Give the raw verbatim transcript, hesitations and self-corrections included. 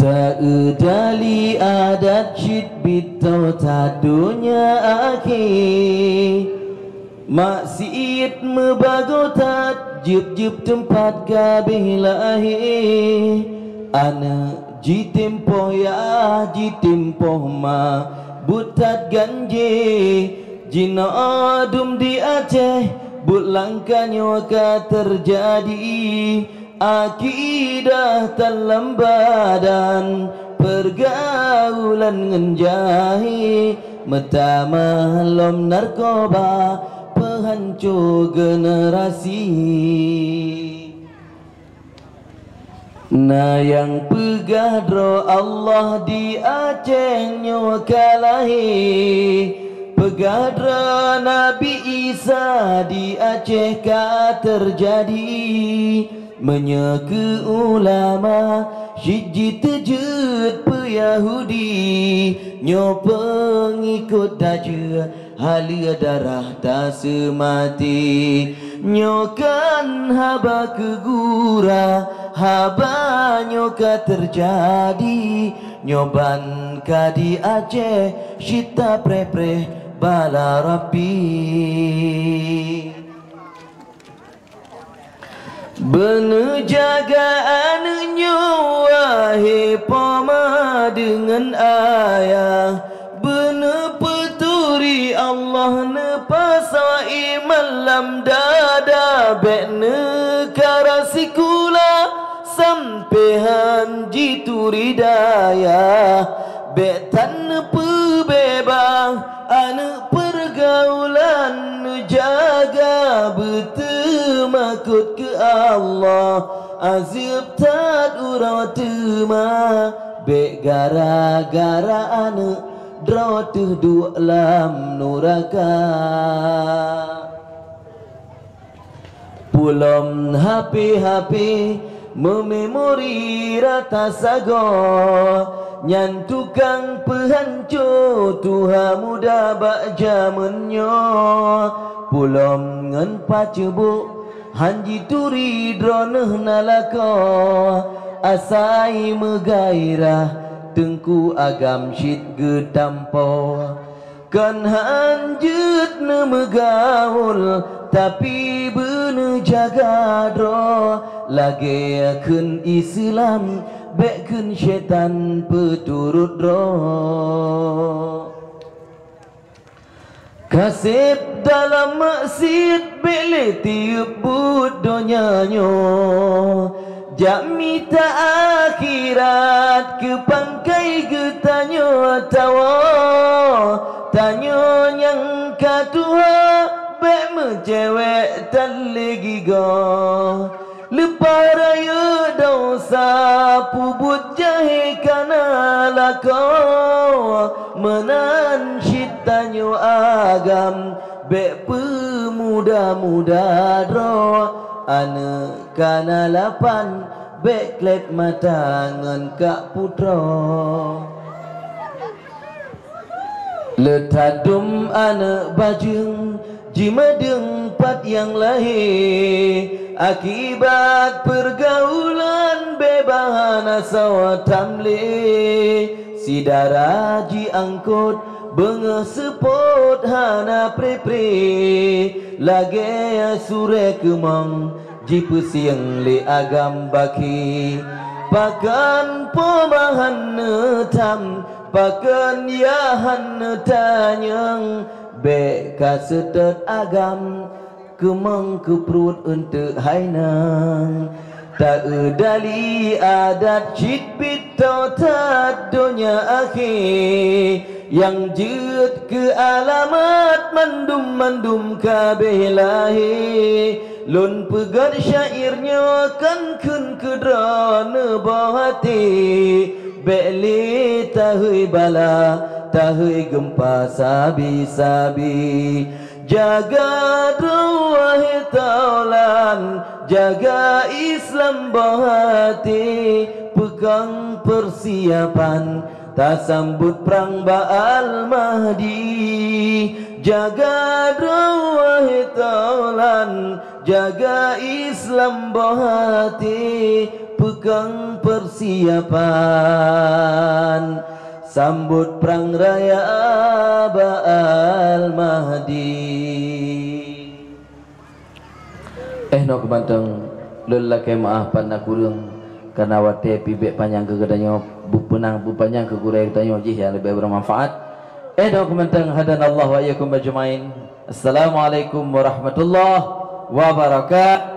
Taeudali adat cit bit tho that donya akhé. Maksiet meubagoe that, jeueb-jeueb teumpat ka abéh lahé. Aneuëk jitimpoh yah, jitimpoh ma, buet that ganjé. Jinoe dum di Aceh, buet langka nyoe ka teujadi. Akidah tan lam badan, peurgaulan ngon jahé, meutamah lom narkoba, peuhanco generasi. Na nyang peugah droe Allah di Aceh nyoe ka lahé, peugah droe Nabi Isa di Aceh ka teujadi. Meunyoe keu ulama, cit jiteujeuet peu Yahudi, nyoe peungikot tajeuet, haleue darah taseumaté. Nyoe kan haba keugura, haba nyoe ka teujadi. Nyoe ban ka di Aceh, cit tapreh-preh bala Rabbi. Beuneujaga aneuëk nyoe, wahé poma deungon ayah. Beuneupeuturi Allah, neupasoe iman lam dada, bék neukara sikula sampoe han jituri dayah. Bék tan neupeubeubaih aneuëk peurgaulan, neujaga beuteumakot keu Allah, azeub that uroe teuma. Bék gara-gara aneuëk droe teuh duek lam nuraka. Pulom hape-hape meumemori rata sagoe, nyan tukang peuhanco tuha muda bak jamén nyoe. Pulom ngon paceubok han jituri droeneuh na lakoe, asai meugairah teungku agam cit geutampo. Kon han jeuet neumeugaul, tapi beuneujaga droe, lagée kheun Islam, bék kheun syaitan peuturot droe. Kaseb dalam maksiet bék lé tieb buet donya nyoe, jak mita akhirat keu pangkai geutanyoe tawoe. Tanyoe nyang ka tuha bék meucewek tan lé gigoe. Leupah rayeuk desya, peubuet jahé kana lakoe, meunan cit tanyoe agam bék peumuda-muda droe. Aneuëk kana lapan bék kleb mata ngon kak putroe. Le that dum aneuëk bajeueng jimeudeueng pat nyang lahé, akibat peurgaulan beubahan asoe tam lé. Syedara jiangkot beungoh seupôt hana pré-pré, lagée surée keumong jipeusieng lé agam bakhi. Pakon peumahan neutam, pakon yah han neutanyong, bék ka seutôt agam keumong keu pruet eunteuk hai nang. Taeudali adat cit bit tho that donya akhé, nyang jeuet keu alamat mandum-mandum ka abéh lahé. Lôn peugét syair nyoe kon kheun keu droeneuh boh até, bék lé tahôi bala, tahôi geumpa sabe-sabe. Jaga droe wahé taulan, jaga Islam boh até, peukong peusiapan tasambot prang bak Al-Mahdi. Jaga droe wahé taulan, jaga Islam boh até, Peukong persiapan sambot prang raya bak Al-Mahdi. Eh, noe keumantong lôn lakée meuáh pat na kureueng, kareuna watée pih bék panyang keu geutanyoe, beupeunang beupanyang keu gurée geutanyoe jih nyang leubeh beumanfaat. Eh, noe keumantong hadanallahu wa iyyakum ajmain. Assalamualaikum warahmatullahi wabarakatuh.